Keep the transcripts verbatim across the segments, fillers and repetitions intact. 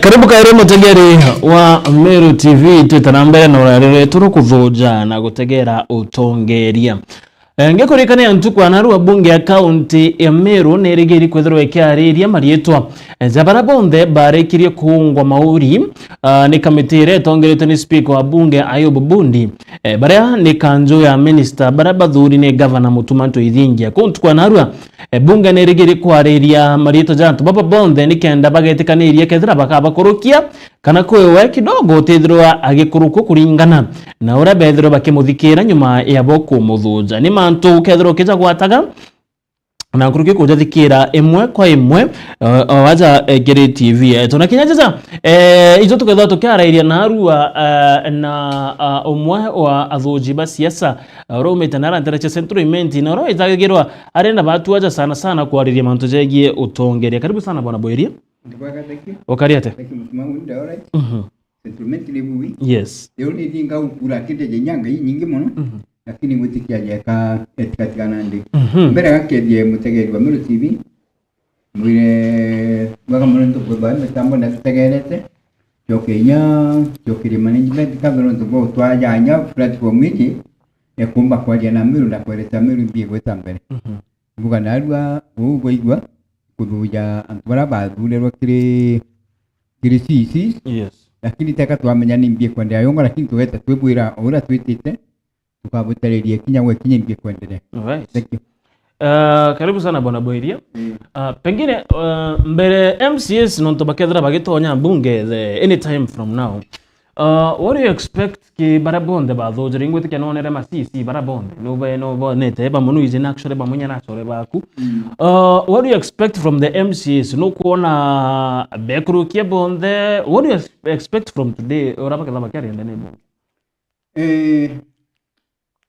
Karibu kairi mutegeri wa Meru T V, twita na mbere na urari rwetu rukuthuja na gutegera utongeria. Eh, ngikurikania ntuku ya narua, bunge ya kaunti ya Meru nirigiri kwithirwa ikiariria mariitwa, eh, ja baria bonthe barikirie kuungwa mauri, ah, ni kamiti iria itongeretwe ni spika wa bunge Ayub Bundi, eh, baria ni kanju ya minista baria bathuri ni gavana Mutuma M'Ethingia. Kuu ntuku ya narua, eh, bunge nirigiri kwariria mariitwa ja antu baba bonthe nikenda bagetikaniria kethira bakabakurukia, kana kwiwe kidogo utithirwa agikurukua kuringana na uria bethirwe bakimuthikira nyuma yabo kumuthuja. Ni mantu ukethirwa ukija gwataga na nkuruki kujathikira imwe kwa imwe, eh, o aja, eh, kiri T V yetu. Na kinya jaja, eh, ijo tukethirwa tukiarairia narua, eh, na, ah, umwe wa athuji ba siasa, eh, uria umite nara ntere cia Central Imenti, na uria witagirwa arenda batu aja sana sana kwariria mantu jegie utongeria. Karibu sana, Bwana Bwiria. Ndibwega, thank you. Ukari atia? Thank you, Mutuma, ndi all right. Mhm. Settlement ni bui. Yes. Leo ni thinga ukura kinde je nyanga inyingi mono. Mhm. Lakini ngwitikia jeka etigatigana ndi. Mhm. Mbere gakethie mutegeri wa Meru T V. Mwire, bwega mono ntuku bwa mitambo na tutegerete. Coke inya, coke ri management ka bero ntuku twaja nya platform iji. Ekumba kwaria na Meru na kwereta Meru mbie gwita mbere. Mhm. Mbuga narua, uu bwaigua, kuthuja antu baria bathurirwe kiri, kiri C E Cs. Yes. Lakini teka twamenya ni mbi ikwenderea yongo, lakini tugeta twibwira o uria twitite, tukabutariria kinya gwe kinya mbi ikwenderea. Alright. Thank you. Uh, karibu sana, Bwana Bwiria. Mm. Uh, pengine, uh, mbere M C As nontu bakethira bagitonya mbunge the, any time from now, Uh, what do you expect ki baria bonthe bathujire? Ingwitikia nonere ma C C baria bonthe. Nube, nubonete bamwe nuiji na actually bamwe nyana achore baku. Mm. Uh, what do you expect from the M C As? Nukwona bekurukia bonthe? What do you ex-, expect from today? Ura baketha bakiaria ndene bonthe. Eh,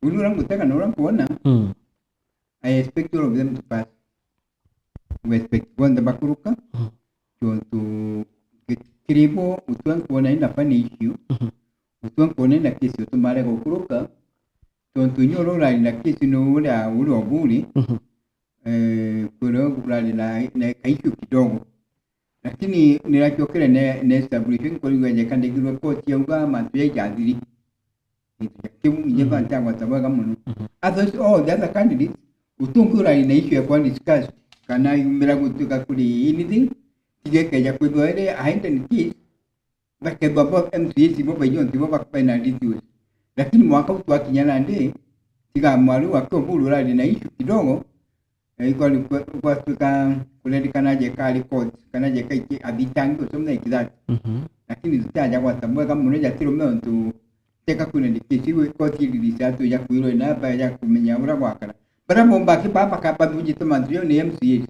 uni ura ngutega na ura nkwona. Mm. I expect all of them to pass. We expect bonthe bakuruka. Mhm. Tontu kiri bo utwa nkwona ina funny issue. Mhm. Utwa nkwona ina case utumare gukuruka. Tontu inya uria urari na case ni uria, uria uburi. Mhm. Eh, kuria urari na, na ka issue kidogo. Lakini niracokere ne, ne establish nkorigwa nyeka ndegirwe court yauga mantu ya ijathiri. Gintu ja kiu, inye Mhm. bantagwata bwega mono. Mhm. Others, all the other candidates, utungi urari na issue ya kwa discuss, kana yumira gutuika kuri anything, tiga ikeja kwithwa iri a hidden case, bakethwa bo M C As bo baingi ntibo bakubena details. Lakini mwaka u twakinya nandi, tiga mwari wa Kioburu urari na issue kidogo, Eh, ikwari kwa, kwatuika kurerikana jeka record, kana jeka iki athitangirwe, something like that. Mhm. Lakini tutaja gwata bwega mono jatirume ontu teka kwina ndikiti iwe koti iririca atu ya kwirwa ina ba ya kumenya uria gwakara. Bara bomba ki baba ka bathujite mantu yau ni M C A.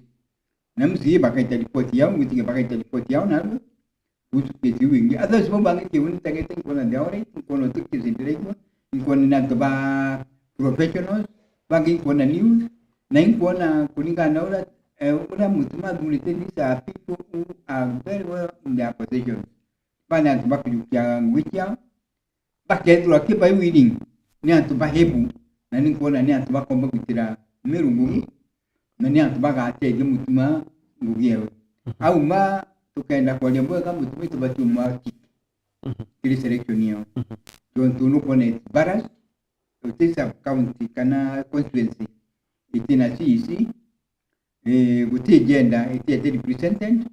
Na M C A bakaita report yao, ngwitige bakaita report yao na Kuhusu kesi iu ingi. Others bo bangi kiu nitagete, nkwona they are alright, nkwona uti kesi ndiraigua, nkwona ni antu ba professionals, bangi nkwona news, na inkwona kuringana na uria, eh, uria Mutuma athurite, these are people who are very well in their positions. Ba ni antu bakujukia ngui ciao, bakethirwa ki bai willing, ni antu ba able, na ni nkwona ni antu bakomba gwitira Meru ngugi, na ni antu bagatethia Mutuma ngugi ewe. Mhm. Auma, tukenda kwaria bwega, Mutuma itubati umwa kick Mhm. kiri selection yao. Mhm. Tontu nukwona it's biased, uti sub county kana constituency itina C E C, eh, guti gender itiete represented,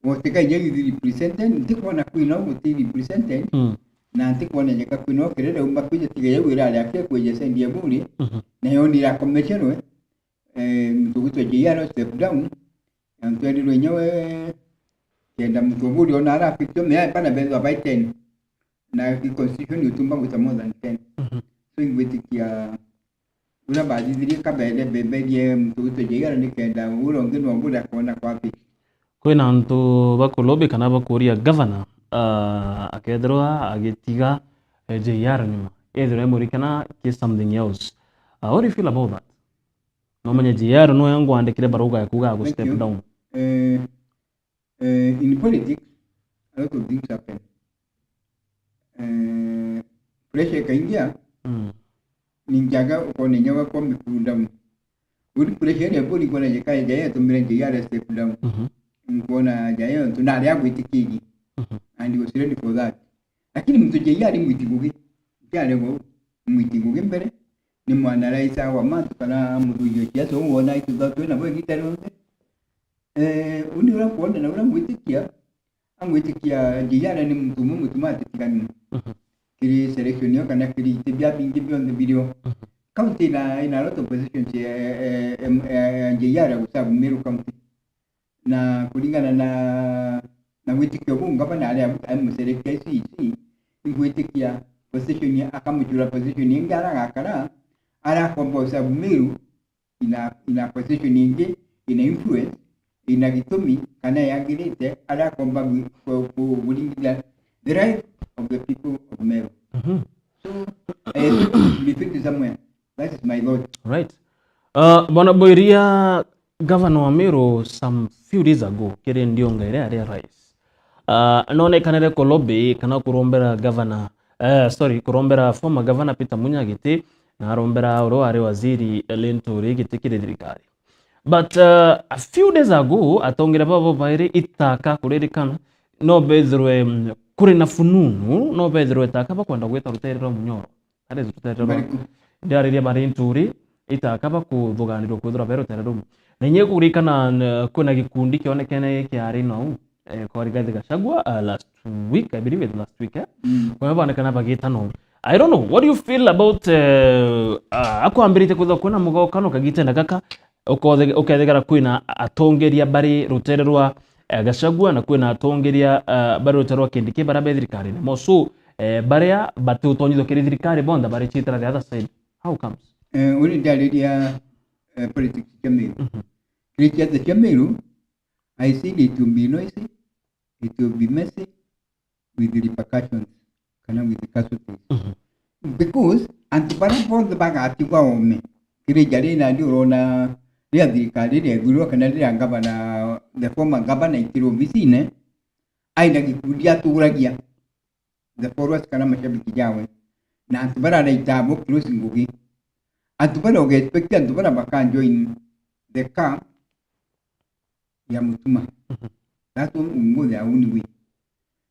Gutikaija youth represented, ntikwona Queen o guti represented, Mm. na ntikwona jeka Queen o kirere umba kwija tiga yau irari akia kwija sendi ya buri, Mhm. na yo ni irakomecerwe, eh, muntu gwitwa J R step down, na ntwerirwe inya we kenda muntu o buri ona ara fifty, me bana bethwa by ten. Na ki constitution utumba gwita more than ten. Mhm. So, ingwitikia uria bathithirie kabere beberie muntu gwitwa J R nikenda uria ungi no buri akona kwa fit. Kwina antu bakulobi kana bakuria governor, ah, akethirwa agitiga, eh, J R nyuma. Ethirwa emurikana ki something else. Ah, what do you feel about that? No menye J R no yangwandikire baruga ya kuga agu Thank step you. down. Eh, Eh, in politics, a lot of things happen. Eh, pressure ikaingia, Mm. ninjaga ukona inya ugakwa mi cool down. Uri pressure iria buri ikona jeka ija yatumire J R step down. Mhm. nkwona nja iyo ntu nari agwitikirie. Mhm. And he was ready for that. Lakini muntu J R ari mwiti ngugi. Ntiari uu. Mwiti ngugi mbere. Ni mwana raisa wa mantu kana muthuri wa siasa uu wona itu thatu na bwe gitari onde. Eh, uni ura kwona na ura mwitikia. Angwitikia J R ni muntu umwe mutuma atitigani. Mhm. Kiri selection iyo kana kiri iti bia bingi bionthe birio. Mhm. County ina, ina a lot of positions, eh, eh, em, eh, J R gusabu Meru County. Na kuringana na, na witikio buu ngavana aria amuserekia I C C, ingwitikia position ya, akamuchura position ingi ara agakara, ara akomba gusabu Meru, ina, ina position ingi, ina influence, ina gitumi, kana yagirite, ara akomba gu-, ku-, ku-, kuringithia the right of the people of Meru. Mhm. So, I think we fit somewhere. That is my thought. Right. Uh, Bwana Boiria, Governor wa Meru some few days ago, kiri ndionga iria aria rais, uh, nonekanire ku lobby kana kurombera governor, eh, sorry, kurombera former governor Peter Munya giti, na arombera uru ari waziri Linturi giti kiri thirikari. But, uh, a few days ago, atongeria babo bairi itaka kuririkana, no bethirwe, mm, kuri na fununu, no bethirwe taka bakwenda gwita rutere rwa Munyoro. Ari rutere rwa Bariku. Ndiariria ba Linturi, itaka bakuthuganirwa kwithirwa be rutere rumu. Na inya kuririkana, n-, kwina gikundi kionekene kiari nau, eh, kwa Rigathi Gachagua, uh, last week, I believe it last week, eh? Mm. Kwa hivyo, onekana bagita no. I don't know, what do you feel about, eh, uh, akwambirite kwithirwa kwina mugokano kagitene gaka, ukothe-, ukethegera kwina atongeria bari rutere rwa, eh, Gachagua, na kwina atongeria, eh, bari rutere rwa Kindiki baria be thirikarine mo. So, eh, baria batiutonyithua kiri thirikari bonthe bari chitira the other side. How comes? Eh, uri ndariria, eh, politics cia Meru. Mhm. Kiri ciathe cia Meru, I said it will be noisy, it will be messy, with repercussions, kana with casualties. Mhm. Because antu baria bonthe bagatigwa oome, kiri jari nandi urona riria thirikari riria ithurwa kana riria ngavana, the former governor aitirwe obisine, aina gikundi aturagia, the followers kana mashabiki jawe, na antu baria araita abo close ngugi, antu baria uga expect antu baria baka join the car ya Mutuma. Mhm. That's one umuthi auni wi.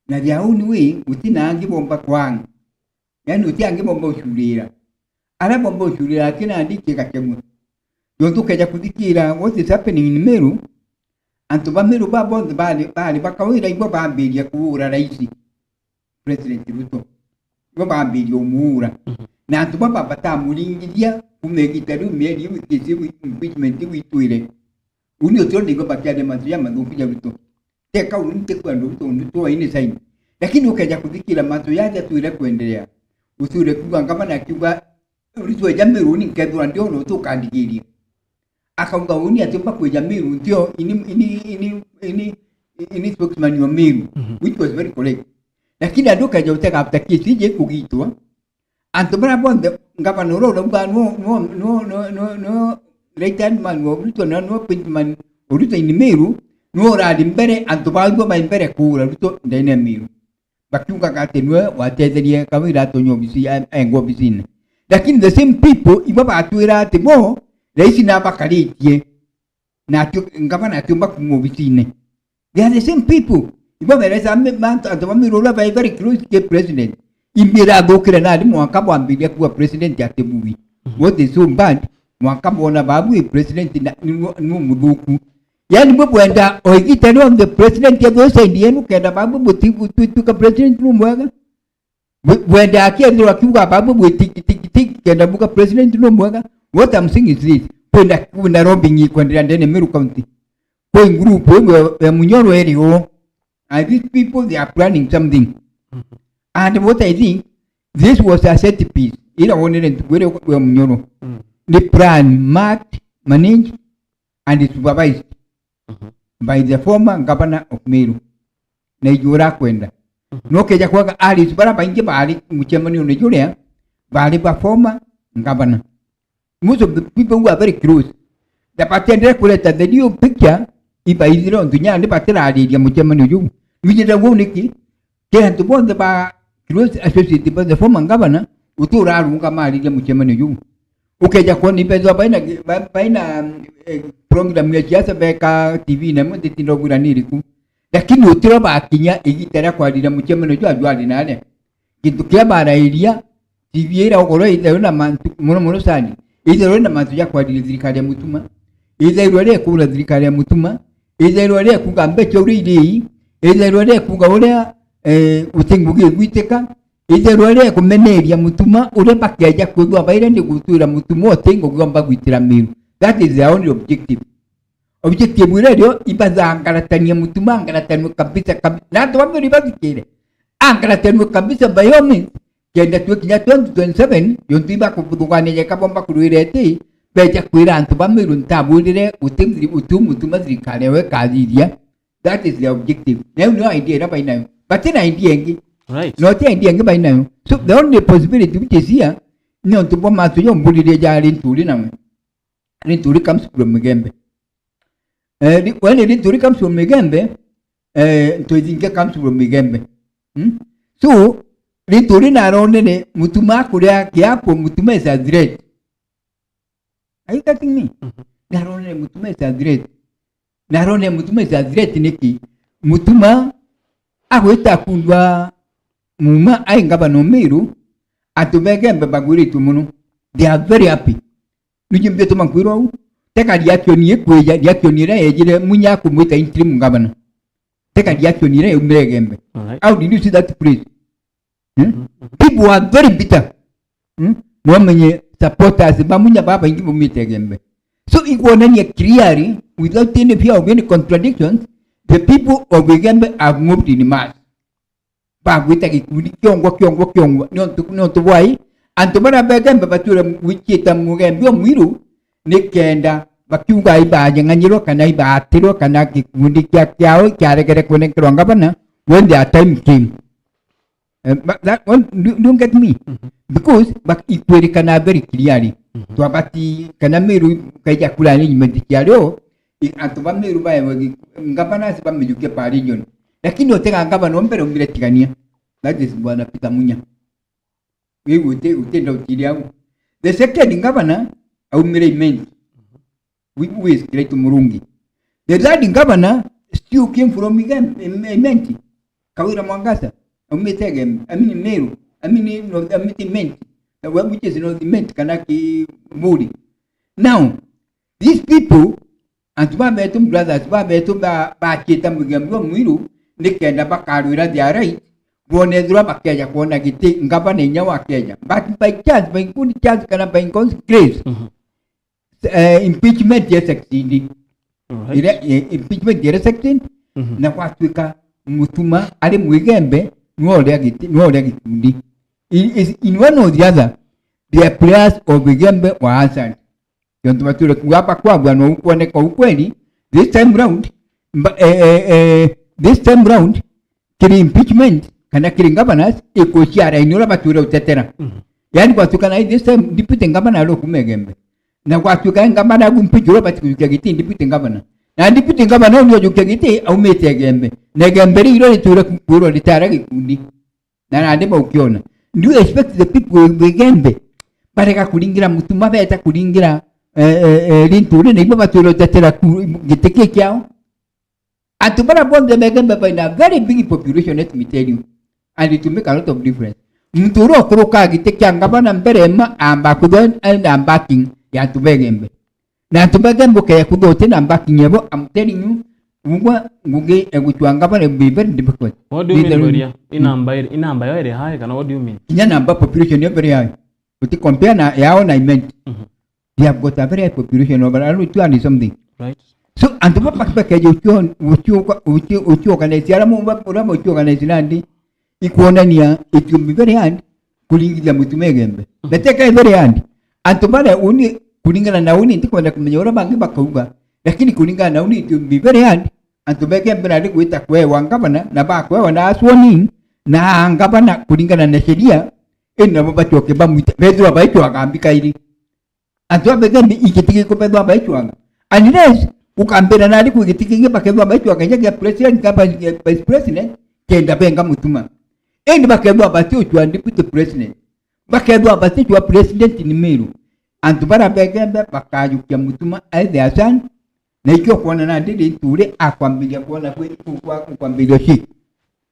Na the auni wi, gutina angi bomba kwang. Yani guti angi bomba ucurira. Aria bomba ucurira akina ndi kiga kemwe. Jontu ukeja kuthikira what is happening in Meru, antu ba Meru ba bonthe bari, bari bakawira igwa bambiria kuura raisi. President Ruto. Ibo bambirie umuura. Mhm. Na antu baba batamuringithia kuma igita riu mieri iu ikisi impeachment iu itwire. Uni utio nigo bakiaria mantu jamathuku ja Ruto. Teka uni ntiku andu Ruto, Ruto wa ini sign. Lakini ukeja kuthikira mantu jaja twire kwendelea. Utwire kuga ngavana akiuga, Ruto eja Meru ni nkethirwa ndiona utu ukandigiria. Akauga uni atiumba kwija Meru, ntio ini, ini, ini, ini, ini spokesman wa Meru, mhm, which was very correct. Lakini andu ukeja utega after case iji kugitwa, antu baria bonthe, ngavana uria urauga no, no, no, no, no, no, right hand man wa Ruto na no appointment Ruto in Meru, no urari mbere, antu bau ibo bai mbere kuura Ruto ndene ya Meru. Bakiugaga ati niwe watetherie Kawira atonya obisi-, a-, aengwa obisine. Lakini the same people ibo batwira ati bo, raisi nabakaritie, na atio-, ngavana atiumba kuuma obisine. They are the same people. Ibo beresa me-, mantu, antu ba Meru uria bai very close to president. Imbi irathukire nari mwanka bwambiria kuuga president ati bubi. Mhm. What is so bad? Mwanka bwona babu president na, ni, ni muthuku. Yani bwe bwenda o igita rionthe president ethwe side yenu kenda babu buti-, butwika president ni mwega. Bwe-, bwenda akethirwa akiuga babu bwe tiki, tiki, tiki, kenda buga president ni mwega. What I'm saying is this. Kwenda, kwenda lobbying ikwendelea ndene Meru County. Kwi group imwe ya Munyoro iri uu. And these people, they are planning something. And what I think, this was a set piece. Ira wonere ntuku iria ya Munyoro. Mm. Ni plan, marked, managed, and supervised, mhm, by the former governor of Meru. Na iju urakwenda. Mhm. No keja kwaga artist bara baingi bari mucemanio ni juria bari ba former governor. Most of the people who are very close, na batiendere kureta the new picture, ibaithire ontu nyandi batirariria mucemanio juu. Nwijite guu niki? Ke antu bonthe ba close associate ba the former governor, uturarunga mariria mucemanio juu. Ukeja kwona ibethwa baina, ba-, baina, eh, program ya siasa beka T V-ini imwe, nditinda ubwira ni iriku. Lakini utiro bakinya igita ria kwarira mucemano jwa jwari naria. Gintu kia barairia, T V ira ugoro ithairwe na mantu, mono mono sana. Ithairwe na mantu ja kwarira thirikari ya Mutuma. Ithairwe ria kuura thirikari ya Mutuma. Ithairwe ria kuuga mbeca uria iri. Ithairwe ria kuuga uria, eh, uti ngugi igwitika. Itherwa ria kumeneria Mutuma uria bakeja kwithwa baire ni gutwira Mutuma uti ngugi omba gwitira Miru. That is their only objective. Objective iria rio ibathangaratania Mutuma, angaratanwe kabisa, kabisa. Na antu ba Miru ibathikire. Angaratanwe kabisa by all means. Kenda twi kinya twenty twenty-seven, yontu ibakuthugania jeka bomba kurwira iti, beja kwira antu ba Miru ntabwirire uti, uti Mutuma thirikari yawe ikathithia. That is the objective. Na iu nio idea iria bainayo. Batina idea ingi. Right. No ti idea ingi bainayo. So the only possibility which is here, ni ontu bwa matu jomburirie ja Linturi nawe. Linturi comes from Migembe. Eh, li-, when Linturi comes from Migembe, eh, ntu ithingi comes from Migembe. Hmm? So, Linturi naronere Mutuma kuria kiapo, Mutuma is a threat. Are you getting me? Mhm. Naronere Mutuma is a threat. Naronere Mutuma is a threat niki? Mutuma agwita kundwa Muma ai ngavana o Miru, antu ba Igembe bagwiritwe mono. They are very happy. Niji mbituma nkwirwa uu. Teka reaction ikwija, reaction iria yejire Munya kumwita interim governor. Teka reaction iria yaumire Igembe. Alright. How did you see that place? Hmm? Mhm, mhm. People are very bitter. Hmm? Nwamenye supporters ba Munya babaingi baumite Igembe. So, ikwonania clearly, without any fear of any contradictions, the people of Igembe have moved in mass. Bagwita gikundi kiongwa, kiongwa, kiongwa. Niontu, niontu bwai, antu baria ba Igembe batwire gwichita Mugembe o Mwiru, nikenda bakiuga ibanyang'anyirwa kana ibatirwa kana gikundi kia, kiao kiaregere kwenenkerwa ngavana when their time came. Eh, but that one, do, do you get me? Mhm. Because, but ikwirikana very clearly. Mhm. Twabati, kana Meru kaija kura arrangement ciario, i-, antu ba Meru baewe gi-, governors bamijukia per region. Lakini utega governor mbere umire Tigania. That is Bwana Peter Munya. Riu uti, uti doubt iria au. The second governor aumire Imenti. Who is Kiraitu Murungi. The third governor still came from Igem-, Im-, Imenti. Kawira Mwangaza, aumite Igem-, I mean Meru, I mean North, I mean Imenti, uh, which is North Imenti, kana Kiburi. Now, these people, antu babetu, brothers babetu ba, bachita Mugembe o Mwiru, nikenda bakarwira their right, bone ethirwa bakeja kwona giti ngavana inya wa Kenya. But by chance, by good chance, kana by God's grace, mhm, eh, impeachment ya succeed. Alright. Ira, eh, impeachment ya succeed, mhm, na gwatuika Mutuma ari Mwigembe, nwe uria giti, nwe uria gikundi. In, is, in one or the other, the prayers of Igembe were answered. Tontu batwire kuuga hapa kwabua no kuoneka ukweli, this time round, mba, eh, eh, eh, this time round, kiri impeachment, kana kiri governors, ikuciara ini uria batwire utetera. Mhm. Yani gwatuika na this time, deputy governor ari o kuuma Igembe. Na gwatuika ni governor agu impeach uria bati kujukia giti deputy governor. Na deputy governor uyu ujukia giti aumite Igembe. Na Igembe riu irio ritwire ku-, kwirwa ritara gikundi. Na nandi baukiona. Do you expect the people of Igembe barega kuringira Mutuma, beta kuringira, eh, eh, eh, Linturi, na ibo batwire utetera ku-, giti ki kiao? Antu baria bonthe ba Igembe baina very big population, let me tell you. And it will make a lot of difference. Muntu uria ukuruka giti kia ngavana mbere ma amba kuthwa enda backing ya antu ba Igembe. Na antu ba Igembe ukeya kuthwa uti na backing yabo, I'm telling you, ugwa ngugi eguchwa ngavana will be very difficult. What do you mean, Goria? Inamba iri, inamba yo iri high kana what do you mean? Kinya namba population yo very high. Uti compare na yao na Imenti. Mhm. They have got a very high population of around two hundred something. Right. So, antu baba bakeja ucio, ucio, ucio, ucio organize, ara mumba, ura ucio organize nandi, ikuonania it will be very hard kuringithia Mutuma Igembe. Mhm. Na teka very hard. Antu baria uni, kuringana na uni, ndikwenda kumenya uria bangi bakauga, lakini kuringana na uni, it will be very hard. Antu ba Igembe nandi gwita kwewa ngavana, na bakwewa na sworn in, na ngavana kuringana na sheria, indi nabo bacoke bamwite, bethirwa baicwaga mbika iri. Antu a Igembe igiti gikubethwa baicwanga. Unless ukambira nari kwi giti kingi bakethwa baicwanga inya gia president kana vice president, kenda benga Mutuma. Indi bakethwa batiucwa deputy president. Bakethwa baticwa president ni Meru. Antu bara begembe bakajukia Mutuma aithe acan, na ikio kwona nandi ri nturi akwambiria kwona kwi kwa kwambiria shi.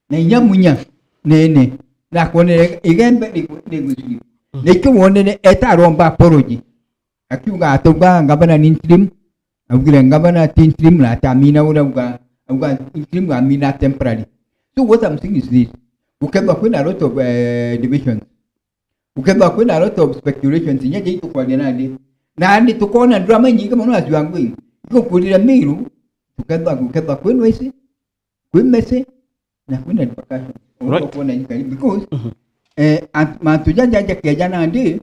Na inya munya nene, na kwonere igembe ni ni guciri. Na ikio wonere eta aromba apology. Akiuga atauga ngavana ni interim, augire ngavana ti interim na atamina uria auga, auga interim amina temporary. So what I'm saying is this. Gukethwa kwina a lot of eh, divisions. Gukethwa kwina a lot of speculations inya jaitu kwaria nandi. Nandi tukona drama inyingi mono as you are going. Igukurire Miru, tukethwa gukethwa kwi noise, kwi messy, na kwina repercussions. Right. Kuona inkari because Mhm. eh, ant- mantu jaja jakeja nandi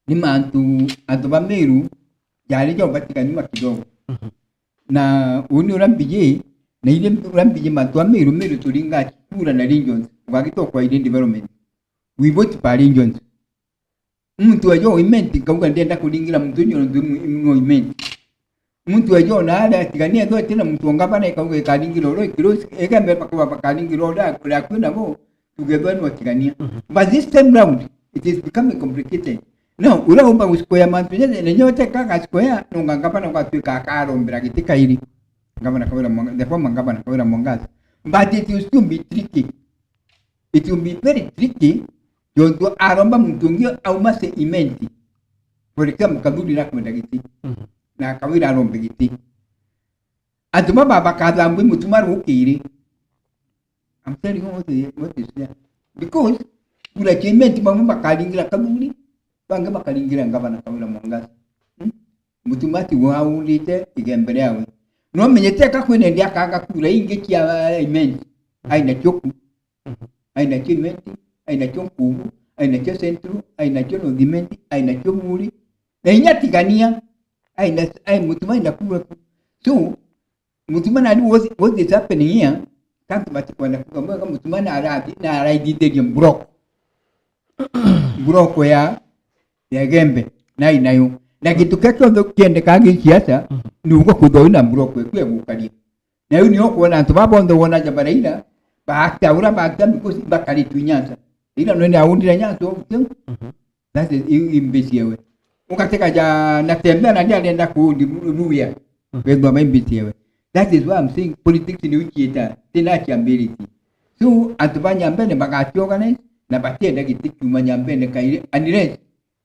ni mantu antu ba Miru jari jo batiganyuma kidogo. Mhm. Na uni uria mbiji, na ile uria mbiji mantu a Miru, Miru turinga kura na regions, ugagitwa kwa ile development. We vote per regions. Muntu ajo imenti kauga ndenda kuringira muntu nyo ndu imenti. Muntu ajo na ada atigania ethwa tina muntu onga bana kauga ikaringira oro ikiro ega mbe bakaba bakaringira oro akura kwina bo tugethwa no atigania. Mhm. But this time round it is becoming complicated. No, ura umba gusikoya mantu nyenye na nyote kaga sikoya no nganga bana gatwika akarombera giti kairi. Ngavana Kawira Mwangaza, the former Ngavana Kawira Mwangaza. But it will still be tricky. It will be very tricky, jontu aromba muntu ungi auma se imenti. For example, Kathuri nakwenda giti. Mhm. Na Kawira arombe giti. Antu baba bakathambwa i Mutuma rukiri. I'm telling you what is, what is there. Because kura cia imenti bamwe bakaringira Kathuri, bangi bakaringira Ngavana Kawira Mwangaza. Hmm? Mutuma ti waurite igembe riawe. No menyete aka kwina ndi akaga kura ingi cia imenti. Aina kioku. Aina cio Imenti, aina cio Nkubu, aina cio Central, aina cio North Imenti, aina cio Buri. Na inya tigania, aina, ai Mutuma aina kuura ku. So, Mutuma nani what, what is happening here? Kantu batikwenda kuga mwega Mutuma na arathi, na araithithirie block. Block ya, ya Igembe, na inayo. Na gintu kia kionthe kiendeka gi siasa, Mhm. ni ugo kuthoi na block eku egukaria. Na riu nio ukwona antu baba bonthe wona jaba Raila, baakta ura baakta because ibakaritwe i Nyanza. Raila nwe ni aundire Nyanza o gutiu. Mhm. That is, i, i mbesi ewe. Ugateka ja Natembeya na ndi arenda kuundi Ru-, Luhya. Mhm. Wethwa mai mbesi ewe. That is why I'm saying politics ni uchieta, tina accountability. So, antu ba Nyambene bagati organize, na batienda giti kiuma Nyambene kairi, unless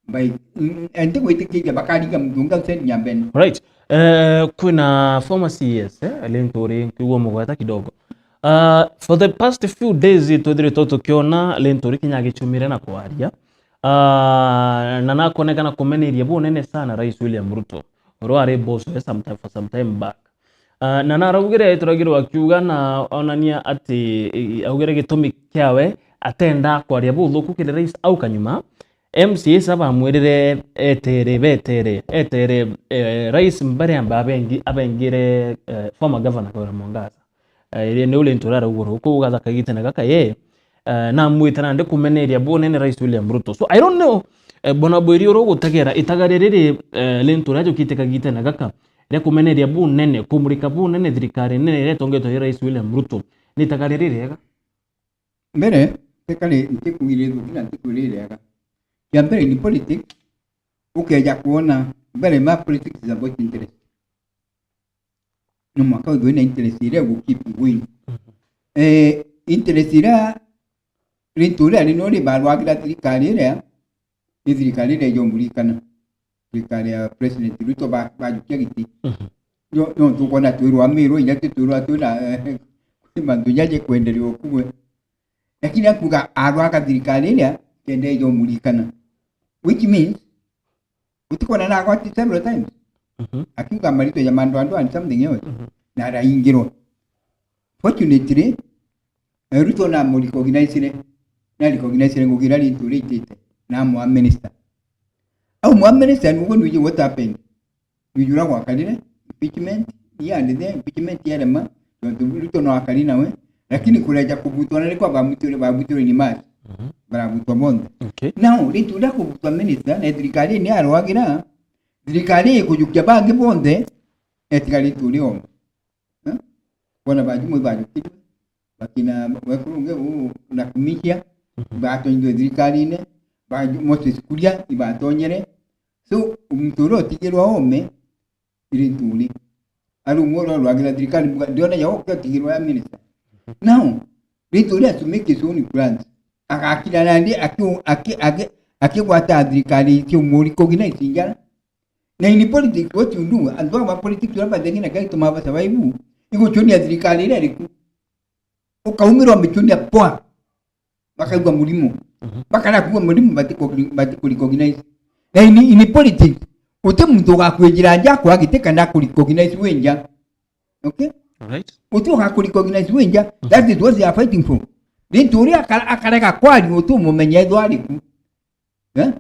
Mbai, mm, mm, ntigwitikiria bakaringa muntu ungi Hussein Nyambene. Right. Eh, kwina former C E S, eh, Linturi, nkiugua mugweta kidogo. Ah, for the past few days, twithiritwe tukiona Linturi kinya agichumire na kwaria. Ah, na nakonekana kumeneria bunene sana Rais William Ruto. Oro ari boss we sometime, for some time back. Ah, na naraugire, turagirwo akiuga na onania ati, i-, augire gitumi kiawe atenda kwaria buthuku kiri rais au kanyuma. M C As abamwirire etere, betere, etere, eh, rais mbere amba abengi-, abengire, eh, former governor Kawira Mwangaza. Eh, iria ni ule ntura araugura, uku ugathaka gitene gaka ye, eh, namwite nandi kumeneria bunene Rais William Ruto. So, I don't know, eh, bona bwiri uru gutegera itagari riri, eh, lintu ria jukite kagitene gaka, ria kumeneria bunene, kumurika bunene thirikari nene iria itongetwe ni Rais William Ruto. Ni itagari ririega? Mbere, teka ri-, ntikugire ithuki na ntikwire iriega. Kia mbere, in politics, ukeja kuona, mbere ma politics is about interest. No mwaka withwe na interest iria igu keep going. Mhm. Eh, interest iria rintu ria rino ribarwagira thirikari iria, ni thirikari iria ijomuririkana. Thirikari ya President Ruto ba-, bajukia giti. Mhm. No, no tukwona twirwa Miru, inya twirwa twina, eh, kwi mantu inya jikwenderea ukubwe. Lakini akuga arwaga thirikari iria, kenda ijomuririkana. Which means, utikona na agwati several times. Mhm. Akiuga marito ya mandwandwa and something else. Mhm. Na araingirwa. Fortunately, eh, Ruto na murecognize-re, na recognize-re ngugi iria rintu ritite, na amwa minister. Au mwa minister nugo nwiji what happened? Nwiji uria gwakarire, impeachment, here and there, impeachment yarema, tontu Ruto no akari nawe, lakini kureja kubutwa na rikwa babutirwe, babutirwe ni March. Mhm. Barabutwa bonthe. Okay. Now, rintu ria kubutwa minister, na thirikari ni arwagira, thirikari ikujukia bangi bonthe, etiga rintu ria omwe. Eh? Bona bangi mwe bajukirwe, bakina wekuru ungi uu na kumithia, mhm, ibatonyirwe thirikarine, bangi Moses Kuria ibatonyere, So, muntu uria utigirwa ome, iri nturi. Ari umwe uria urwagira thirikari, muga-, ndiona ya uke utigirwa ya minister. Now, iri nturi has to make his own plans. Agakira nandi aki-, aki-, aki-, akigwata thirikari cio mu recognize njara. Na in politics, what you do, antu aba politics aba bathegi na kaituma ba survive, iguchunia thirikari iria iriku. Ukaumirwa michunia poa. Bakaigua murimo. Mhm. Bakara kuigua murimo, batiku-, batiku-recognize. Na in, in politics, uti muntu ugakwijira nja kwa giti kana aku-recognize wi nja. Okay? Alright. Uti ugaku-recognize wi nja. Mhm. That is what they are fighting for. Rintu uria akara-, akarega kwaria uti umumenya ethwa ari ku. Eh?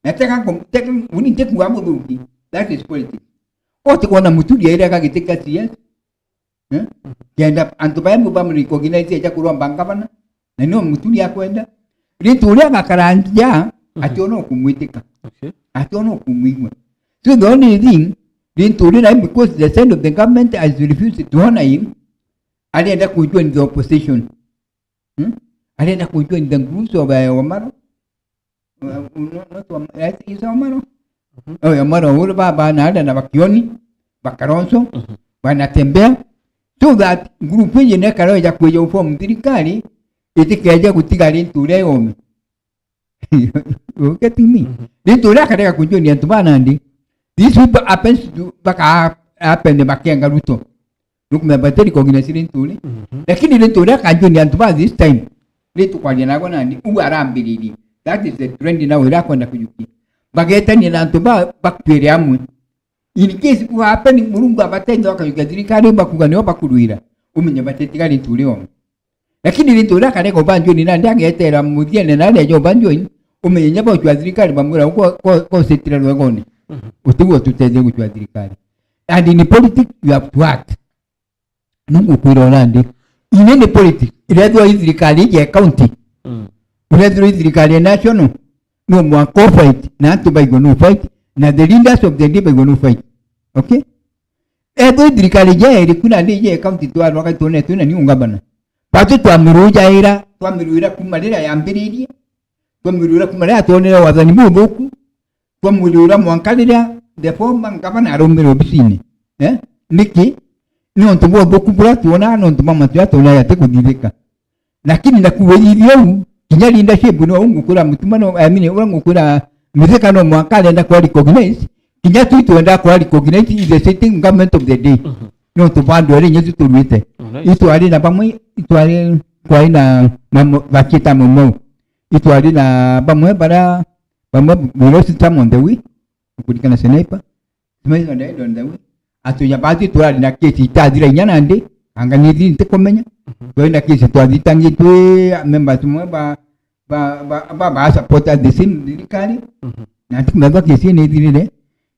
Na teka ku-, teka, uni ntikuga muthuki. That is politics. Uti kwona Muturi airega giti kia C S. Eh? Kenda antu baria mu bamu-recognize eja kuromba ngavana, na nio Muturi akwenda. Rintu uria agakara nja, mhm, ationa ukumwitika. Okay. Ationa ukumwigua. So the only thing, Rintu uria, because the side of the government has refused to honor him, arenda ku join the opposition. Hmm? Arenda ku join the groups of, eh, Wamaro. Uh, no, not Wam-, eh, is Wamaro? Mhm. Oh, Wamaro, ule ba, ba na, na Bakioni, Bakaronso, mhm, Banatembea. So that group iji nekara ya kuja form thirikari, itikeje gutiga Rintu uria yome. You getting me? Mhm. Rintu uria akarega ku join antu ba nandi, these people happens to, baka happen bakenga Ruto. Nukumenya bati-recognize Rintu ri. Mhm. Lakini Rintu uria aka join antu ba this time, Rintu kwaria nagwa nandi, uu arambiririe. That is the trend now irakwenda kujukia. Bagetania na antu ba, bakwire amwe. In case ku happen, Murungu abateithia bakajukia thirikari, bakuga nio bakurwira. Umenye batetiga Rintu ri omwe. Lakini Rintu uria akarega ubanjoni nandi agetera muthiene na aria ja ubanjoni, umenye nya bauchwa thirikari bamwira, "Ko, ko, ko setira rwegone." Mhm. Utigwo tutethie guchwa thirikari. And in politics, you have to act. Nungu kwira urandi. In any politics, irethwa i thirikari iji ya county, mm, urethirwa i thirikari ya national, no mwanka u fight, na antu baigwe no fight, na the leaders of the day baigwe no fight. Okay? Ethwa i thirikari iji ya iriku nandi iji ya county twarwa gaitwone twina ni ungabana. Batu twamirujaira, twamiruira kuma riria yambiririe, twamiruira kuma riria twonere wathani buthuku, twamiruira mwanka riria the former governor araumire obisine. Eh? Niki? Ni untu bwa uthuku buria twona, ni untu bwa matu jaria twona jatikuthithika. Lakini na kuwejithia uu, kinya leadership ni uu ngukwira Mutuma no, I mean, uria ngukwira Mithika no mwanka arenda kwa recognize, kinya tu twenda kwa recognize is the sitting government of the day. Mhm. No tu bandu eri nyetu turwite. Alright. Itwari na bamwe, itwari kwari na mamo-, bakita Maumau. Itwari na bamwe bara, bamwe we lost some on the way, kurikana sniper. Tumenya on the, on the way. Atunya bati turari na kesi itathira inya nandi, anga ni thiri ntikumenya. Mhm. Twari na kesi twathitangitwe, members mwe ba, ba, ba, ba, ba support the same thirikari. Mhm. Na ntikumenya kesi ni thirire.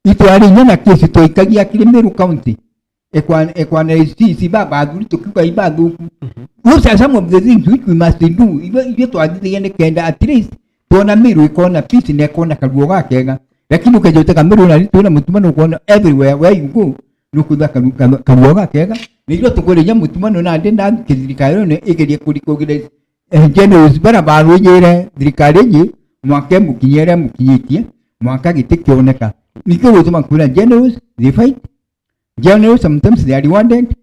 Itwari inya na kesi twaikagia kiri Meru County. Ekwana, ekwana isi, isi ba, bathuri tukiuga ibathuku. Mhm. Those are some of the things which we must do. Ibe, ibe twathithagia ni kenda at least twona Meru ikona peace na ikona karuo gakega. Lakini ukeja utega Meru na ritu na Mutuma nukwona everywhere where you go, nukwitha karu-, karu-, karuo gakega. Nigio tukwiriria Mutuma no nandi na kithirikari no igerie kuri-, kugire, eh, generals bara barujire thirikari iji, mwanka mukinyire mukinyitie, mwanka giti kioneka. Nikio gutuma kwira generals, they fight. Generals sometimes they are rewarded.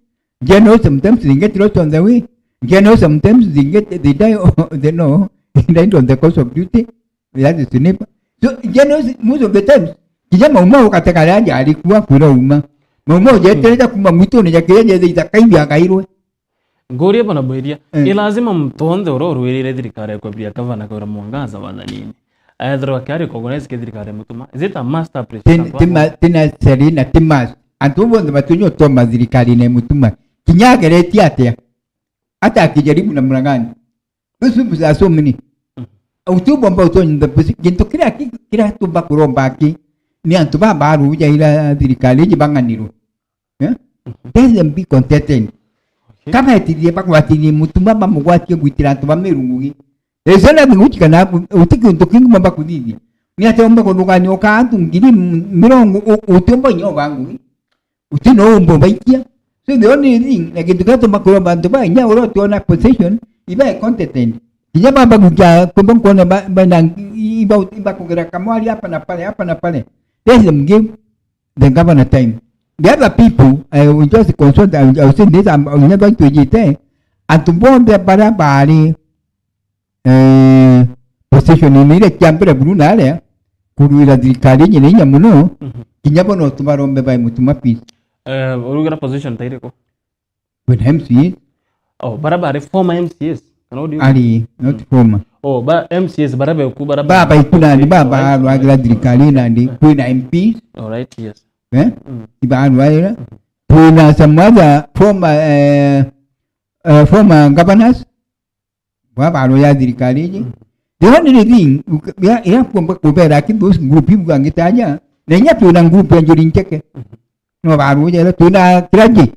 Generals sometimes they get lost on the way. Generals sometimes they get, they die, they know, they died on the course of duty. That is the neighbor. So generals, most of the times, kinya Maumau ugatega aria jari kuwa kwira uma. Maumau jetereja kuma mwituni ja kiria jethe ithaka iu yagairwe. Nguria bwana Bwiria, eh, ni lazima muntu wonthe uria urwirire thirikari ya kwebiria gavana Kawira Mwangaza wathanini, ethirwa akiari recognize ki thirikari ya Mutuma? Is it a must appreciate? Tin-, tima-, tina seri na ti must. Antu bonthe batunya utoma thirikari na Mutuma. Kinya ageretie atia? Hata akijaribu namna gani? Those people are so many. Mm. Uti ubomba utonye the posi-, gintu kiria ki-, kiria tumba kuromba aki, ni antu baba barujaira thirikari iji bang'anirwe. Eh? Mhm. Let them be contented. Okay. Kabetirie bagwatirie Mutuma bamugwatie gwitira antu ba Meru ngugi. There is nothing which can happen. Uti kintu kingi mamba kuthithia. Ni atia umba kuthugania uka antu ngiri m-, mirongo u-, utiumba inya uba ngugi. Uti no umba ubaikia. So the only thing, na kintu kiria tumba kuromba antu ba inya uria utiona position, iba contented. Kinya bamba gukia kumba nkuona ba, ba na, iba, iba kugera kamwari hapa na pale, hapa na pale. Let them give the governor time. The other people, I will just consult, I will, I will say this, I'm, I'm never going to it, eh. Antu bonthe baria bari, eh, position-ini iria cia mbere buru na aria, kurwira thirikari iji ni inya muno, Mhm. kinya bo no tubarombe bae Mutuma peace. Eh, urugira position ta iriku? Kwina M C As. Oh, bara bari former M C As. Kana udi? Ari, not former. Oh, ba M C As bara beku, bara ba- Baba iku nandi, baba Alright. arwagira thirikari nandi, kwina M Ps. Alright, yes. Eh? Mm. Ibarwaira. Kwina some other former, eh, eh, former governors. Baba arwagira thirikari iji. Mm. The only thing, ya, ya kuomba kubera ki those group ibu angitaja, na inya twina group ya Njuri Ncheke. Mm. No barwagira, twina Kiraji.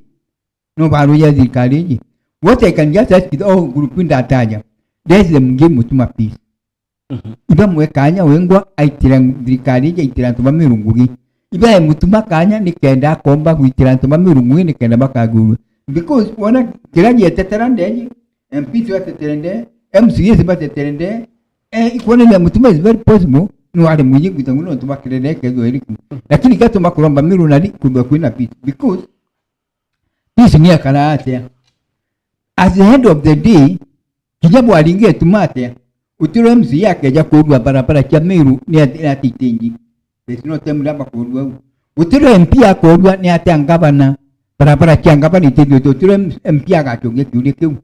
No barwagira thirikari iji. What I can just ask you, oh, group ndataja. Let them give Mutuma peace. Mhm. Iba mwe kanya wengwa aitira thirikari iji, aitira antu ba Meru ngugi. Iba e Mutuma kanya nikenda akomba gwitira antu ba Meru ngugi nikenda bakagurua. Because wona Kiraji etetera ndeji, M Ps batetere nde, M C As batetere nde, eh, ikwonania Mutuma is very possible, no ari mwinyi gwita ngugi nontu bakirere kethwa iriku. Lakini gatuma kuromba Meru nari kwithwa kwina peace. Because peace ni akara atia? At the end of the day, kinya bwaringe Mutuma atia, utiro M C A akeja kurua barabara cia Meru ni ati, ni ati itingi. There's no time ramba kurua u. Utiro M P akorua ni atia ngavana, barabara cia ngavana itithitwe, utiro M-, M P agacungia kiuria kiu.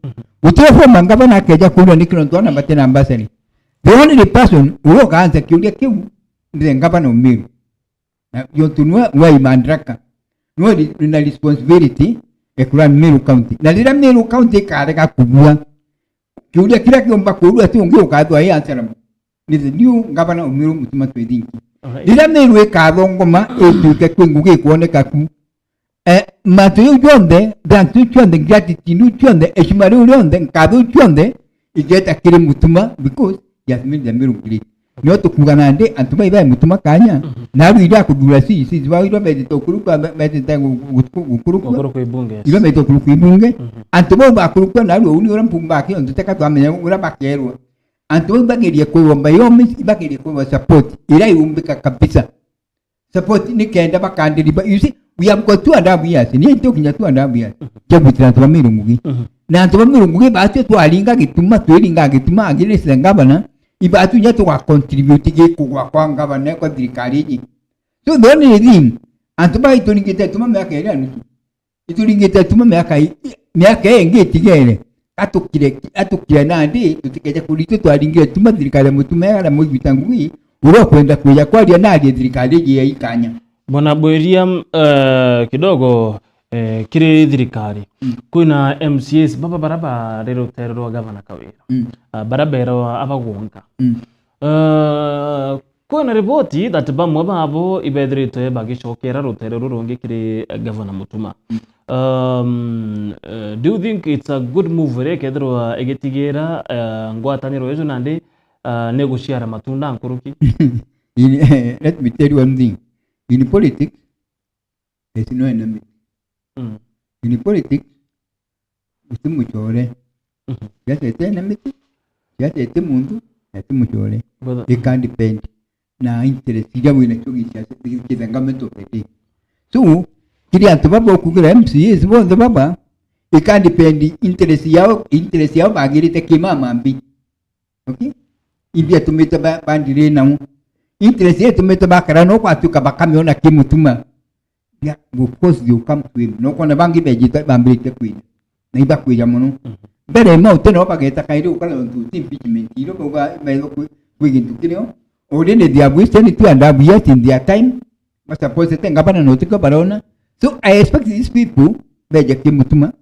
Utiro former ngavana akeja kurua ni kiro ntwana bate na mbasari. The only person uria ukaansa kiuria kiu ni the governor of Meru. Na yontu nwe wai madaraka. Nwe ri-, na responsibility ya kurun Meru County. Na riria Meru County ikarega kubua, kiuria kiria kiumba kurua ti ungi ukathwa i answer ni the new governor of Meru Mutuma Twithinki. Alright. Riria Meru ikathongoma, ituike kwi ngugi ikwoneka ku. Eh, mantu jau jonthe, thanks iu cionthe, gratitude iu cionthe, heshima riu rionthe, nkatho iu cionthe, igeta kiri Mutuma because he has made the Meru great. Nio tukuuga nandi, antu bai bai Mutuma kanya, Mhm. na riu iria kuthura C E Cs bao iria betite ukurukua, be-, betite gu-, gu-, gu-, gukurukua. Gukurukua ibunge, yes. Iria betite ukurukua ibunge. Mhm. Antu bau bakurukua na riu uni uria mpumba akio, ntuteka twamenya uria bakerwa. Antu bau bagerie kwirwa by all means, ibagerie kwirwa support. Iria iumbika kabisa. Support ni kenda bakandiriba. You see, we have got two and a half years. Ni ndio kinya two and a half years. Mhm. Kia gwitira antu ba Meru ngugi. Mhm. Na antu ba Meru ngugi batio twaringa Gituma, twiringa Gituma against the governor. Ibatu nya tuga contribute gikugwa kwa governor kwa thirikari iji. So the only thing, antu ba ituringite Gituma miaka iri na nusu. Ituringite Gituma miaka i-, miaka ii ingi itigere. Atukire, atukire nandi, tutikeje kuritwe twaringire Gituma thirikari ya Mutuma ya Ramogi Gwita Ngugi, uria ukwenda kwija kwaria na arie thirikari iji ya ikanya. Bwana Bwiria, eh, kidogo, eh, kiri thirikari. Mm. Kwina M C As baba bara bari rutere rwa gavana Kawira. Mm. Ah, bara berwa abagwonka. Mm. Eh, Kwina riboti that bamwe babo ibethiritwe bagicokera rutere ruru rungi kiri, eh, Governor Mutuma. Mm. Um, eh, do you think it's a good move iria ikethirwa igitigira, eh, ngwataniro icio nandi, eh, ni guciara matunda nkuruki? In, let me tell you one thing. In politics, there's no enemy. Mm. In politics, guti mucore. Mhm. Siasa iti enemy, siasa iti muntu, na ti mucore. Brother. It can depend na interest iria wina cio gisiasa, ki the government of the day. So, kiri antu baba ukugira M C As bonthe baba, it can depend interest yao, interest yao bagirite ki mama mbi. Okay? Iria itumite ba-, bandire nao. Interest iria itumite bakara no gwatuika bakamiona ki Mutuma. Yeah, of course they will come to him. No kwona bangi bejite bambirite kwija. Na ibakwija muno. Mhm. Mbere mau tene bageta kairi ukara untu ti impeachment. Iro bauga baiga kwi, kwi gintu kirio. Already they have wasted two and a half years in their time. Ba supportete ngavana na utikio barona. So I expect these people beje ki Mutuma.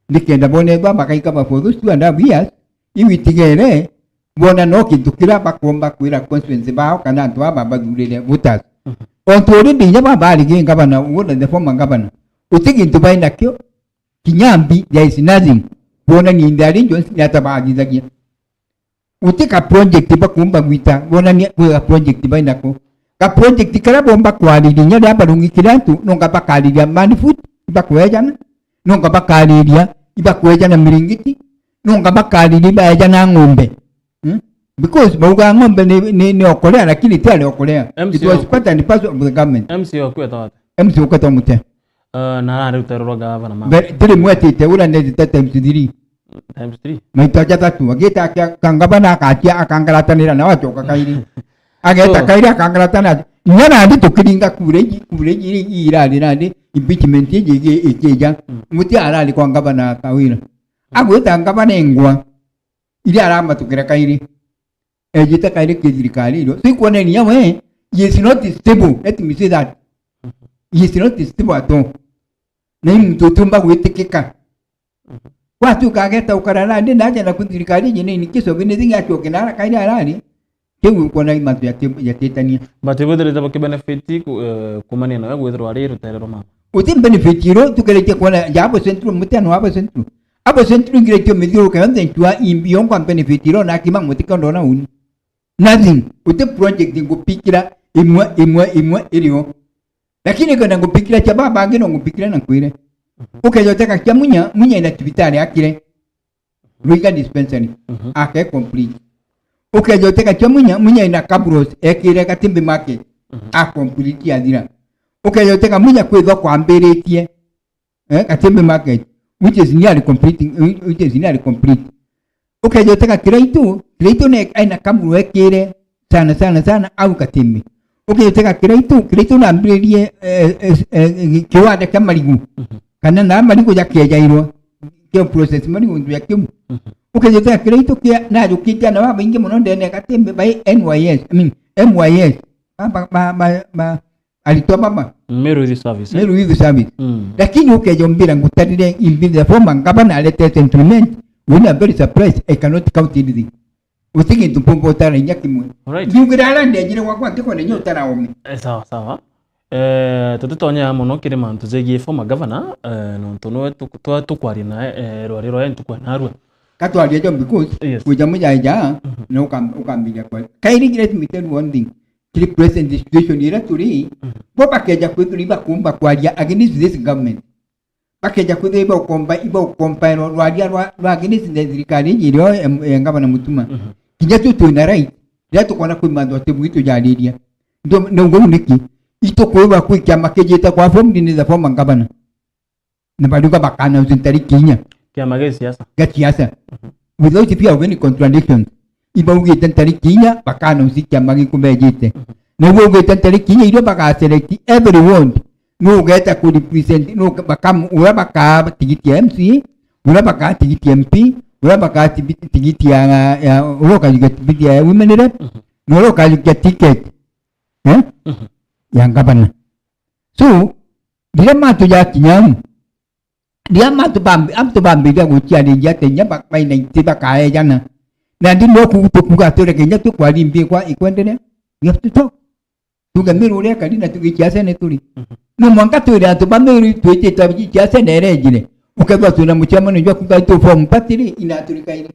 Nikenda bone ba makaika ba for those two and a half years. Iu itigere, bona no kintu kiria bakomba kwira constituency bao kana antu aba bathurire voters. Mhm. Ontu uri ndinya baba arigi ngavana, wona the former governor. Uti gintu bai nakio, kinya mbi, there is nothing. Kwonania in the regions ni ata bathithagia. Uti ka project bakumba gwita, wonania kwi ga project bai nako. Ga project karia bomba kwariria inya ria barungikire antu, nonga bakariria man food, ibakwejana, nonga bakariria, ibakwejana miringiti, nonga bakariria ibaejana ng'ombe. Hmm? Because bauga ng'ombe ni, ni, ni okolea, lakini ti ari okolea. It M C A was oku- part and parcel of the government. M C A oku etagwa atia? M C A oku etagwa Mutea. Eh, na arari rutere rwa gavana ma. Mbere, tiri mwetite, ura netite times three. Times three. Maita jathatu. Agita akia, ka ngavana akatia, akangaratanira na wachoka kairi. Ageta So kairi, akangaratana. Inya nandi tukiringa kura iji, kura iji iri irari nandi, impeachment iji igi-, ikija. Mm. Mutia arari kwa ngavana Kawira. Agwita ngavana engwa. Iria aramatukira kairi. Ejite kairi ki thirikari irio. So ikwonania we, he is not stable. Let me say that. He is not stable at all. Na i muntu utiumba gwitikika. Gwatuika ageta ukara nandi naja na ku thirikari iji ni, ni kicobi ni thing acoke nara kairi arari. Kiu ukwona i mantu yati-, yatitania. But ibwithirite bukibenefit ku-, eh, kumania nawe gwithirwa ari rutere rwa mama? Uti benefit iro, tukiritie kwona ja abo Central, Mutea no abo Central. Abo Central ngiritio mithiuruka yonthe nchua imbi yongwa benefit iro na akima mutike ndona uni. Nothing. Uti project ngupikira imwe, imwe, imwe irio. Lakini kana ngupikira cha baba angi no ngupikira na kwire. Ukeja uteka kia Munya, Munya ina tibitari akire. Ruiga dispensary. Mhm. Ake complete. Ukeja uteka kia Munya, Munya ina Kabros ekire Gatimbi market. Mhm. A complete athira. Ukeja uteka Munya kwithwa kwambiritie. Eh, Gatimbi market, which is nearly completing, which is nearly complete. Ukeja uteka Kiraitu, Kiraitu ne aina Kabros ekire sana, sana, sana, au Gatimbi. Ukeja uteka Kiraitu, Kiraitu nambiririe, eh, eh, eh, kiwanda kia marigu. Mhm. Kana na marigu jakejairwo, kio process marigu ndu ya kiu. Mhm. Ukeja uteka Kiraitu kia, najukitie ana babaingi muno ndene ya Gatimbi by N Y S, I mean, M Y S. Ba, ba, ba, ba, ba, aritwa baba. Meru Youth Service, eh? Meru Youth Service. Mm. Lakini ukeja umbira ngutarire imbi the former governor alete settlement, we are very surprised, I cannot count anything. Uti gintu mpumba utara inya kimwe. Alright. Ndiugira ara ndejire gwakwa ntikona inya utara ome. Eh, sawa, sawa. Eh, tutitonya mono kiri mantu jegie former governor, eh, nontu niwe tu-, twa-, tukwaria nae, eh, rwari rwae ntuku ya narua. Katwaria jo because, yes, kuja mujaja, mhm, na ukam-, ukambiria kwa. Kairi let me tell you one thing. Kiri present situation ira turi, mhm, bo bakeja kwithirwa ibakumba kwaria against this government. Bakeja kwithirwa ibaukomba, ibaukompa rwaria rwa, rwa against the thirikari iji irio, em, eh, Ngavana Mutuma. Mhm. Kinya tu twina right, riria tukona kwi mantu ati bwitu jariria. Ndo, na uguo niki? Itukwirwa kwi kiama kijite kwa formed ni the former governor. Na bariuga bakaannounce ntariki inya. Kiama gia siasa. Gia siasa. Mhm. Without fear of any contradictions. Ibaugite ntariki inya, bakaannounce kiama gikubejite. Mhm. Na ibaugite ntariki inya irio bagaselect every ward. Nu ugeta ku represent, nu uke-, bakam-, uria bakaa tigiti ya M C A, uria bakaa tigiti ya M P, uria bakaa tibi-, tigiti ya, ya, uria ukajukia tigiti ya women rep, mhm, na uria ukajukia ticket, eh? Mhm. Ya ngavana. So, riria mantu jakinya au, riria mantu bambi-, antu bambiriria guciariria ati inya ba-, baina iti bakaejana. Na ndi no ku-, tukuga ature kinya tukwaria imbi ikwa-, ikwenderea. We have to talk. Tuge Meru uria ekari na tuge ciacene turi. Mhm. No mwanka twire antu ba Meru twitite ciacene erejire. Ukethwa twina mucemanio jwa kuga tu form party ri, inaturikaire.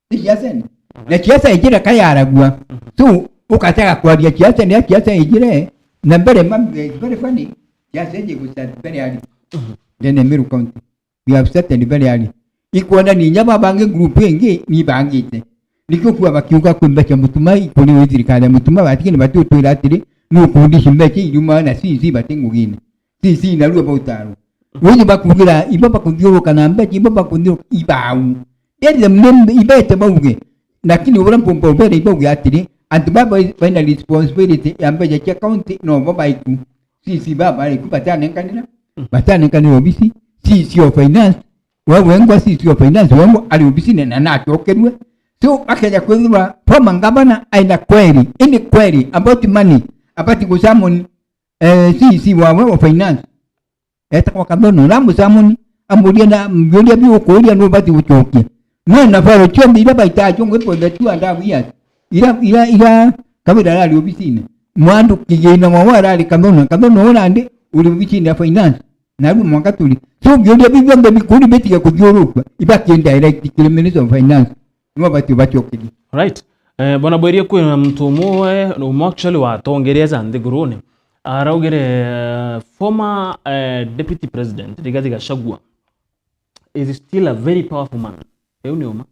Ti ciacene. Na ciaca ijire kayaragua. Mhm. So, ukatega kwaria ciaca, ria ciaca ijire, na mbere ma, very funny, ciaca iji guchat very early. Mhm. Ndene Meru County. We have started very early. Ikwona ni inya babangi group ingi, ni bangite. Nikio kwa bakiuga kwi mbeca Mutuma, ikuri wi thirikari ya Mutuma, batikini bati utwira atiri, ni ukundi ici mbeca iriuma na C C bati ngugine. C C narua bautaro. Wenye bakugira, ibo bakuthiuruka na mbeca, ibo bakuthiuruka, ibau. Tell them name, ibete bauge. Lakini uria mpumba ubere ibauge atiri, antu baba baina responsibility ya mbeca cia county, no bo baiku. C C baba baiku, batanenkanira, mhm, batanenkanira obisi, C C of finance, we wengwa C C of finance, wengwa ari obisine na nacokerue. So, akeja kwithirwa former governor aina kweri, ini kweri, about money, abati gusummon, eh, C C wawe wa finance. Etagwa Kathono, na mucamuni, amuria na biuria biukuria nubati gucokia. No na faro cionthe iria baitaga cio ngwipothe two and a half years. Ira, ira, ira Kawira arari obisine. Mwandu kigina mwawe arari Kathono, Kathono urandi uri obisine ya finance. Na riu mwanka turi. So biuria biu bionthe bikuri bitige kuthiurukua, ibaki direct kiri Minister of Finance. Nibo bati bacokerie. Right. Eh, bwana Bweria, kwina muntu umwe, umwe actually watongeria ja nthigurune. Araugire, eh, former, eh, deputy president Rigathi Gachagua is still a very powerful man. Riu ni uma.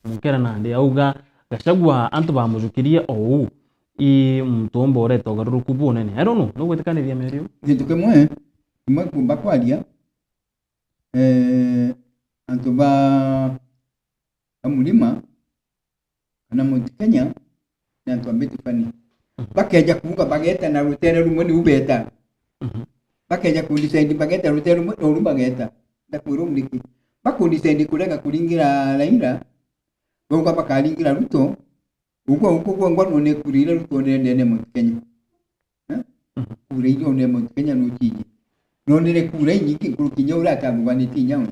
Mukera nandi auga, Gachagua antu bamujukirie o uu, i muntu umba ureta ugaruruku bunene. I don't know, nugwitikaniria miario iu? Gintu kimwe, kimwe kumba kwaria, eh, antu ba, ba Mlima, kana Mount Kenya, ni antu a Mbetu Fani. Mhm. Bakeja kuuga bageta na rutere rumwe niu beta. Mhm. Bakeja kudecide bageta rutere rumwe, o ru bageta. Ndakwira uu niki? Bakudecide kurega kuringira Raila, bauga bakaringira Ruto, ugwe, ugwe, ugwe, ngwa none kura iria Ruto onere ndene Mount Kenya. Eh? Mhm. Kura iria onere Mount Kenya nuciji. Nonere kura inyingi nkuruki inya uria atathuganitie inya we.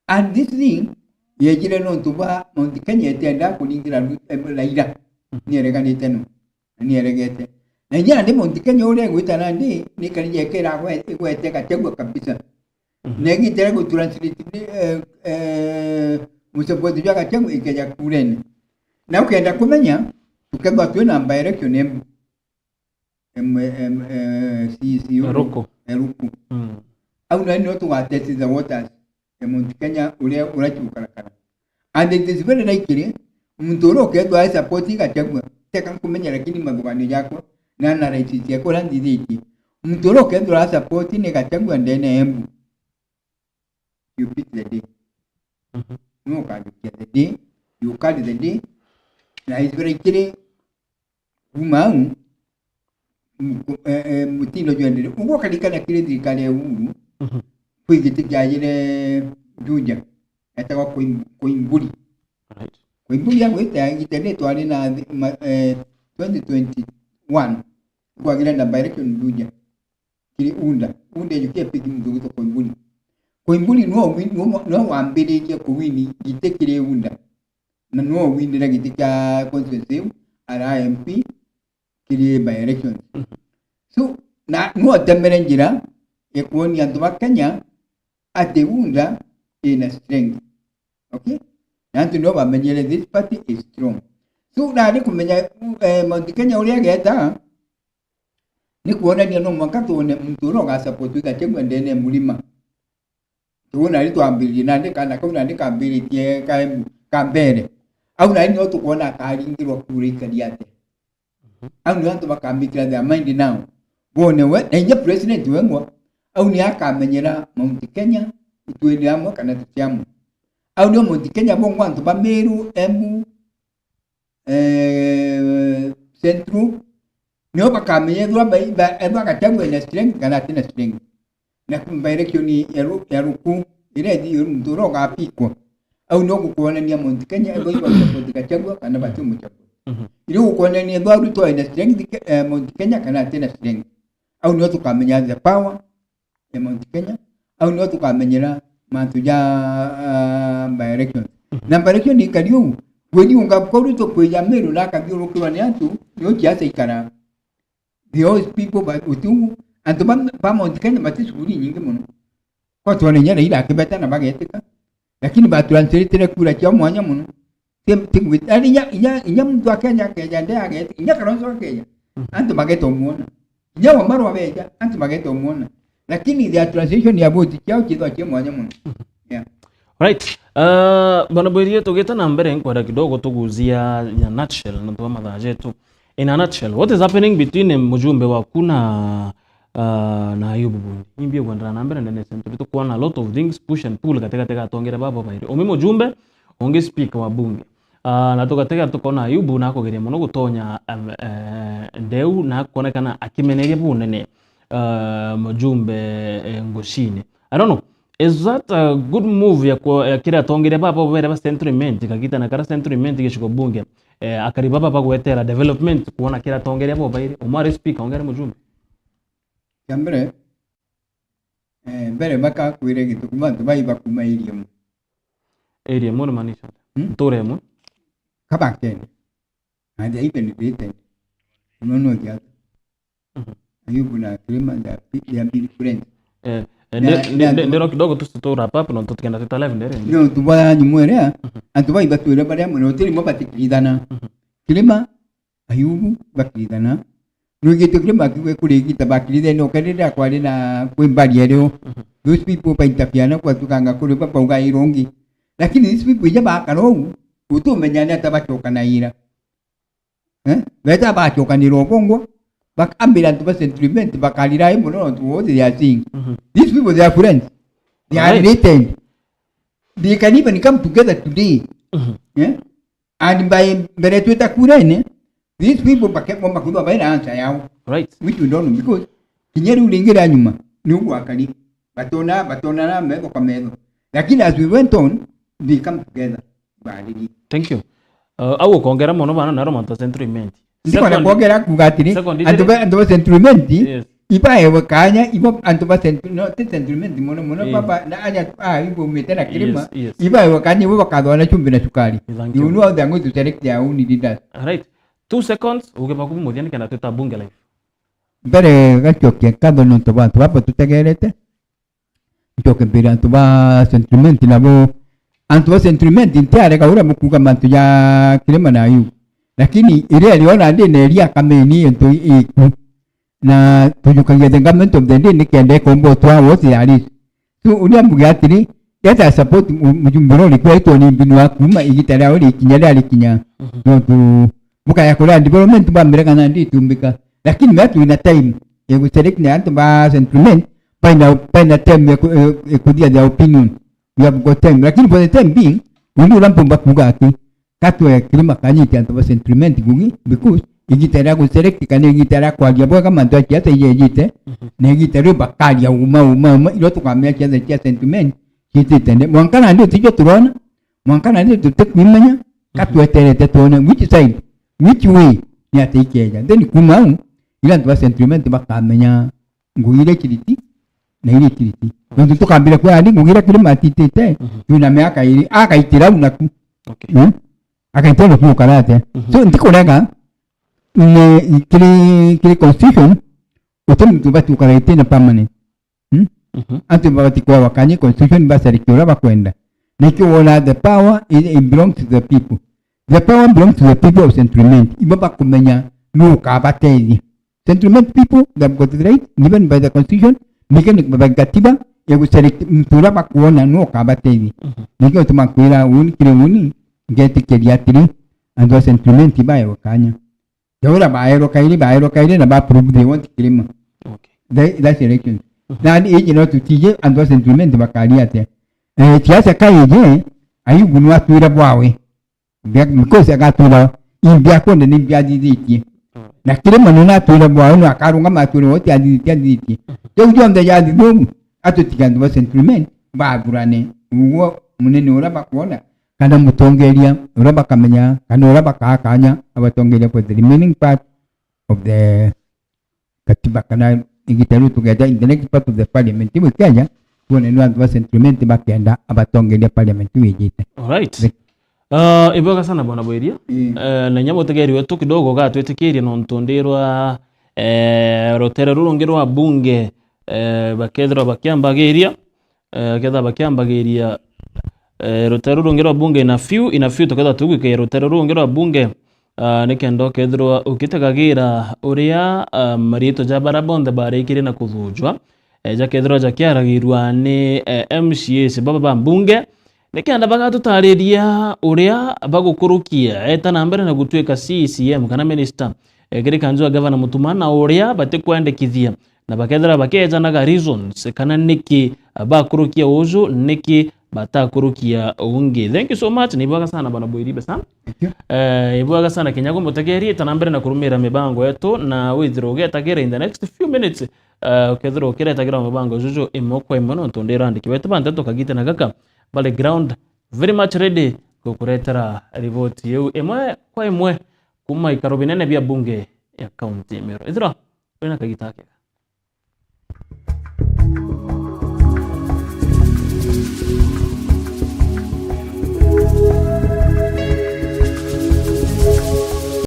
And this thing, yejire nontu bwa Mount Kenya itiendaa kuringira Ru-, em, Raila. Mhm. Niereganite no. Na nieregete. Na inya ndi Mount Kenya uria igwita nandi, ni karija ikera gwe-, igwete Gachagua kabisa. Mhm. Na igitire gutranslate ni, eh, eh, musapoti jwa Gachagua ikeja kurene. Na ukenda kumenya, tukethwa twi na by-election em-, em-, em-, eh, si-, si-, Eruku. Eruku. Mm. Au nani no tugatest the waters ya Mount Kenya uria uracukarakara. And it is very likely, muntu uria ukethwa ai support Gachagua, teka nkumenya, lakini mathuganio jakwa na analysis yakwa uria nthithitie, muntu uria ukethwa ai support ni Gachagua ndene Embu, you pick the day. Mhm. Nwe ukajukia the day, you carry the day, na it is very likely, kuma au, mu-, eh, eh, mutindo jwendere. Ugwe ukarikana kiri thirikari ya Uhuru, mhm, kwi giti kiajire Juja, etagwa Koim-, Koimburi. Right. Koimburi agwite, gitene twari na thi-, ma-, eh, twenty twenty-one, kwagire na by-election Juja. Kiri UDA. UDA ijukia piki muntu ugwitwa Koimburi. Koimburi nwe wi-, nwe, nwe wambiririe kuwini giti kiri UDA. Na nwe winire giti kia constituency iu, ara M P, kiri by-elections. Mhm. So, na nwe utemere njira ya kuonia antu ba Kenya ati UDA ina strength. Okay? Na antu nio bamenyere this party is strong. So, nari kumenya, eh, Mount Kenya uria ageta, ni kuonania no mwanka tuone muntu uria ugasupport Gachagua ndene ya Mlima. Tuu nari twambiririe nandi, kana kau nandi kambiritie ka, ka mbere. Au nari nio tukwona akaringirwa kura ikari atia. Mhm. Au nio antu bakamikira their mind now. Bone we, na inya president wengwa, au ni akamenyera Mount Kenya, itwiri amwe kana tuti amwe. Au nio Mount Kenya bongwa antu ba Meru, Embu, eh, Central, nio bakamenya ethwa bai-, ba-, ethwa Gachagua ena strength kana atina strength. Na by-election ya ru-, ya ruku, iria ithi muntu uria ugapikwa. Au nio gukwonania Mount Kenya, ethwa iba support Gachagua kana bati umuchagua. Mhm. Iria gukwonania ethwa Ruto ena strength ke-, eh, Mount Kenya kana atina strength. Au nio tukamenya the power ya Mount Kenya, au nio tukamenyera mantu ja, ah, by-election. Mhm. Na by-election ikari uu, kwiriunga kuu tukwija Meru na akathiurukirwa ni antu, nio siasa ikara. Because people ba-, utiu, antu ba, ba Mount Kenya bati shughuli nyingi mono. Kwa twone inya Raila akibeta na bagetika. Lakini batranslate kura cia mwanya mono. Ti, ti gwit-, yaani inya, inya, inya muntu akeja, akeja, nde ageja, inya Kalonzo akeja, mhm, antu mageta umwona. Inya Wamalwa abeja, antu mageta umwona. Lakini their translation ya vote ciao ciithwa cia mwanya mono. Mhm. Yeah. Right. Uh, Bwana Bwirie, tugite na mbere, nkwenda kidogo tuguzia in a nutshell, nontu bwa mathaa jetu. In a nutshell, what is happening between mujumbe waku na, uh, na Ayubu Bundi? Imbi gwendera na mbere ndene ya Century. Tukwona a lot of things, push and pull gatigati ga atongere babo bairi. Umwe mujumbe, ungi speaker wa bunge. Ah, na tugatega tukona Ayubu na akugeria mono gutonya, em, eh, ndeu na akonekana akimeneria bunene, eh, mujumbe, eh, Ngucini. I don't know, is that a good move ya ku-, ya kira atongeria baba bere ba Central Imenti, kagita na kara Central Imenti gicigo bunge, eh, akari baba bagwetera development kuona kira atongeria bo bairi, umwe ari speaker, ungi ari mujumbe? Kia mbere, eh, mbere bakakwire gituku, bantu bai bakuma area imwe. Area imwe ni maanisha atia? Hmm? Ntura imwe? Kabakene. And they even related. No, no, the other. Mhm. Ayubu na Kirima, they are pe-, they have been friends. Eh, eh, na, ndi-, ndi-, na ndi-, ndiro kidogo tu, tu wrap up, no tutikenda twita live ndere. No, tu baya nyumu iria, mhm, antu bai batwire baria amwe, no tiri mo batikirithana. Mhm. Kirima, Ayubu bakirithana. Nwigite Kirima akiuga kuri igita bakirithania, ukarira kwari na kwi mbari erio. Mhm. Those people bainterfere na kwatukanga kuri ba bauga irongi. Lakini these people ija bakara uu, Utumenya ni ata bacokanaira. Eh? Beeta bacokanira ubongwa, bakambira antu ba Central Imenti, bakarira ai mono nontu wote they are seeing. Mhm. These people, they are friends. They are Alright. related. They can even come together today. Mhm. Eh? And by mbere twita kurene, these people bake-, bomba kwithwa baina answer yao. Right. Which we don't know because kinya riu ringi ria nyuma, ni ugwakari. Batona, batonana metho kwa metho. Lakini as we went on, they come together. Bariri. Thank you. Uh, au ukongera mono bana naro mantu a Central Imenti. Ndikona Second, kwongera kuuga atiri, second, antu ba, antu ba Central Imenti, yes. Ibaewe kanya, ibo antu ba Central, no, ti Central Imenti mono mono, Eh. Baba, na anya, ah, ibo umite na kirima, Yes, yes. Ibaewe kanya, ibo bakathwa na chumbi na sukari. Thank you. You know how they are going to select their own leaders. Alright. Two seconds, uge bakubu muthia nikenda twita bunge live. Mbere gacokia nkatho nontu bwa antu baba tutegerete. Ncoke mbire antu ba Central Imenti nabo, antu ba Central Imenti ntiarega uria mukuuga mantu ja kirima na yu. Lakini iria riona ndi na eria kameni into iku. Na tujukagia the government of the day nikenda ikomba utwa wote ya ris. So, uria mbuge atiri, let us support mu-, mujumbe uria uri kwetwo ni mbinu wa kuuma igita ria uri ikinya ria rikinya. Mhm. Nontu bukaya kuria development bambire kana ndi itumbika. Lakini mea twina time ya gu select na antu ba Central Imenti, baina, baina time ya ku-, ya, ya kuthia their opinion. We have got time. Lakini for the time being, undi uria mpumba kuuga ati, Katwe kirima kanyite antu ba Central Imenti ngugi, because igita ria gu select kana igita ria kwaria bwega mantu ja siasa ijejite, Mhm. na igita riu bakaria uma, uma, uma, iro tukamenya siasa cia Central Imenti ciitite nde. Mwanka nandi utijo turona, mwanka nandi tutikwimenya, Mhm. katweterete twone which side, which way ni atia ikeja. Then kuma au, ira antu ba Central Imenti bakamenya ngugi iria ikiriti, na iria ikiriti. Nontu tukambire kwira ndi ngugi iria kirima atitite, Mhm. twina miaka iri, akaitira au naku. Okay. Hmm? Akaitwa na kuukara atia? Mhm. So, ntikurega, ni kiri, kiri constitution, uti muntu ubati ukara iti na permanent. Hmm? Mhm. Antu babati kwewa kanya constitution basereki uria bakwenda. Nikio wona the power, it, it belongs to the people. The power belongs to the people of Central Imenti. Ibo bakumenya nu ukabatethia. Central Imenti people, they have got the right given by the constitution, given by gatiba, ya gu select muntu uria bakwona nu ukabatethia. Mhm. Nikio gituma nkwira uni kiri uni, ngetikiria atiri, antu a Central Imenti baewe kanya. Ja uria baerwa kairi, baerwa kairi na ba prove they want kirima. Okay. Tha-, that's election. Mhm. Na ni iji no tutije antu a Central Imenti bakaria atia. Eh, siasa kaije, Ayubu nu atwira bwawe. Bia-, because agatwira, imbi akwenda ni mbi athithitie. Mm. Na kirima nu natwira bwawe, nu akarungama atwira wote athithitie, athithitie. Mhm. Riu jonthe jathithia ugu, atutiga antu ba Central Imenti, bathurane. Uguo munene uria bakwona, kana mutongeria uria bakamenya, kana uria bakaa kanya abatongeria for the remaining part of the katiba, kana igita riu tugeja in the next part of the parliament iu ikeja, tuone ni antu ba Central Imenti bakenda abatongeria parliament iu ijite. Alright. Thank you. Ah, ibwega sana bwana Bwiria. Mm. Eh, na inya mutegeri wetu kidogo ugatwitikiria nontu ndirwa, eh, rutere ruru rungi rwa bunge, eh, bakethirwa bakiambagiria, eh, kethira bakiambagiria, eh, rutere ruru rungi rwa bunge ina few, ina few tukethirwa tugwikagia rutere ruru rungi rwa bunge, ah, nikenda ukethirwa ugitegagira uria, ah, mariitwa ja baria bonthe barikirie na kuthunjwa, eh, jakethirwa jakiaragirua ni, eh, M C As baba ba mbunge, nikenda bagatutariria uria bagukurukia eta na mbere na gutuika C E C M kana minister, eh, kiri kanju ya gavana Mutuma, na uria batikwendekithia na bakethira bakejanaga reasons kana niki bakurukia uju, niki batakurukia ungi. Thank you so much. Ni ibwega sana bwana Bwiri Besa. Thank you. Eh, ibwega sana kinya gumutegeria, eta na mbere na kurumira mibango yetu, na withirwe ugetagira in the next few minutes, eh, ukethirwa ukiretagira mibango juju imwe kwa imwe, nontu ndi irandiki wetu ba nteto kagite na gaka bari ground very much ready gukuretera riboti iu imwe kwa imwe kuma ikaro binene bia bunge ya kaunti ya Meru. Ithirwa wina kagita kega.